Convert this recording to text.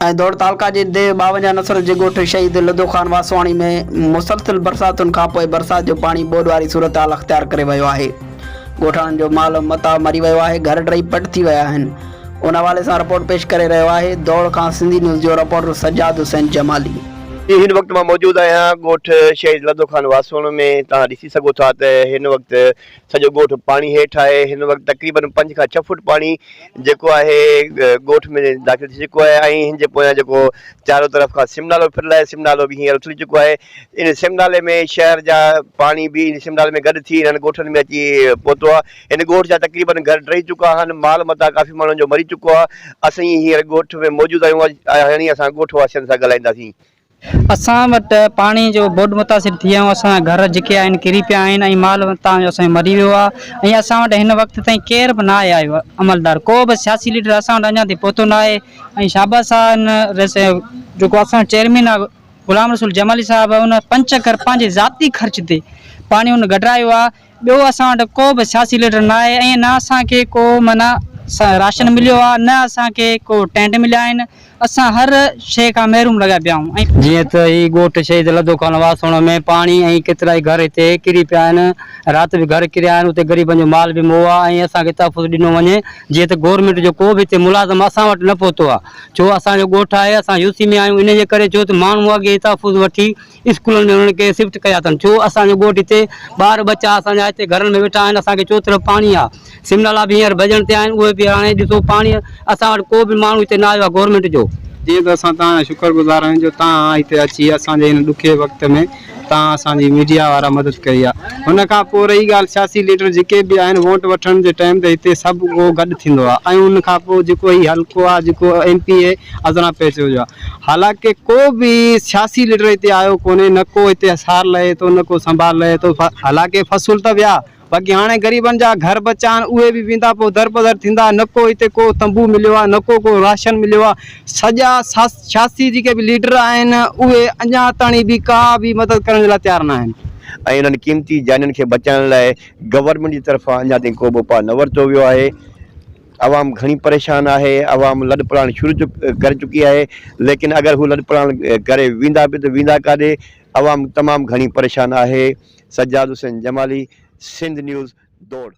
۽ دوڙ تعلقه جي ديهه 52 نصر جي ڳوٺ شهيد لڌو خان واسواڻي ۾ مسلسل برساتن کانپوء برسات جو پاڻي ٻوڏ واري صورتحال اختيار ڪري ويو آهي، ڳوٺاڻن جو مال متاع مري ويو آهي، گهر ڊهي پٽ ٿي ويا آهن. ان حوالي سان رپورٽ پيش ڪري رهيو آهي دوڙ کان سنڌي نيوز جو رپورٽر سجاد حسين جمالي. جي هن وقت مان موجود آهيان ڳوٺ شهيد لڌو خان واسواڻو ۾ توهان ڏسي سگهو ٿا ته هن وقت سڄو ڳوٺ پاڻي هيٺ آهي هن وقت تقريبن پنج کان ڇهه فوٽ پاڻي جيڪو آهي ڳوٺ ۾ داخل ٿي چڪو آهي ۽ هن جي پويان جيڪو چارو طرف کان سم نالو ڦريل آهي سم نالو به هينئر اٿلي چڪو آهي ان سم نالي ۾ شهر جا پاڻي به ان سم نالي ۾ گڏ ٿي انهن ڳوٺن ۾ اچي پهتو آهي هن ڳوٺ جا تقريبن گهر ڊهي چڪا آهن مال متاع ڪافي ماڻهن جو مري چڪو آهي اسين هينئر ڳوٺ ۾ موجود آهيون هاڻي اسان ڳوٺ واسين سان ڳالهائينداسين. اسان وٽ پاڻي جو ٻوڏ متاثر ٿي آهيون اسان جا گهر جيڪي آهن ڪري پيا آهن ۽ مال تان جو اسان جو مري ويو آهي ۽ اسان وٽ هن وقت تائين ڪير به ناهي آيو عملدار ڪو به سياسي ليڊر اسان وٽ اڃا تائين پهتو ناهي ۽ شهباز صاحب جيڪو اسان جو چيئرمين آهي غلام رسول جمالي صاحب ان پنچ گهر پنهنجي ذاتي خرچ تي پاڻي ان گڏرايو آهي ٻيو اسان وٽ ڪو به سياسي ليڊر نه آهي ۽ نه اسان کي ڪو معنيٰ راشن مليو آهي نه اسان کي ڪو ٽينٽ مليا آهن اسان هر شيء کان محروم لڳا پيا آهيون ۽. جيئن ته هي ڳوٺ شهيد لڌو خان واسوڻ ۾ پاڻي ۽ ڪيترائي گهر هتي ڪري پيا آهن رات به گهر ڪريا آهن اتي غريبن جو مال به مئو آهي ۽ اسان کي تحفظ ڏنو وڃي جيئن ته گورنمينٽ جو ڪو به هتي ملازم اسان وٽ نه پهتو آهي ڇو اسان جو ڳوٺ آهي اسان يو سي ۾ آهيون ان جي ڪري ڇو ته ماڻهو اڳي تحفظ وٺي اسڪولن ۾ انهن کي شفٽ ڪيا اٿن ڇو اسان جو ڳوٺ هتي ٻار ٻچا اسان جا هتي گهرن ۾ ويٺا آهن اسان کي چوطرف پاڻي آ سم نالا به هينئر ڀڄڻ تي آهن اهي به هاڻي ڏسو پاڻي اسان وٽ ڪو به ماڻهو هتي نه آيو آ گورنمينٽ جو. جيئن ته اسان توهان جا شڪر گذار آهيون جو توهان هتي اچي اسان جي هن ڏکي وقت ۾ توهان اسان جي ميڊيا وارا مدد ڪئي آ هن کان پوء رهي ڳالهه سياسي ليڊر جيڪي به آهن ووٽ وٺڻ جي ٽائيم تي هتي سڀ ڪو گڏ ٿيندو آ ۽ ان کان پوء جيڪو هي حلقو آ جيڪو ايم پي اي ازران پهچيو جو آ حالانڪه ڪو به سياسي ليڊر هتي آيو ڪونهي نه ڪو هتي سار لهي ٿو نه ڪو سنڀال لهي ٿو حالانڪه فصل ته ويا باقي هاڻي غريبن جا گهر بچا آهن اهي به ويندا پوء دربدر ٿيندا نه ڪو هتي ڪو تنبو مليو آهي نه ڪو ڪو راشن مليو آهي سڄا سياسي جيڪي به ليڊر آهن اهي اڃا تاڻي به ڪا به مدد ڪرڻ جي لاء تيار نه آهن. ۽ انهن قيمتي جانين کي بچائڻ لاء گورنمينٽ جي طرفان اڃا تائين ڪو به اپاء نه ورتو ويو آهي. عوام گهڻي پريشان آهي، عوام لڏپلاڻ شروع ڪري چڪي آهي، ليڪن اگر هو لڏپلاڻ ڪري ويندا به ته ويندا ڪاڏي، عوام تمام گهڻي پريشان آهي، سجاد حسين جمالي، سنڌ نيوز، دوڙ.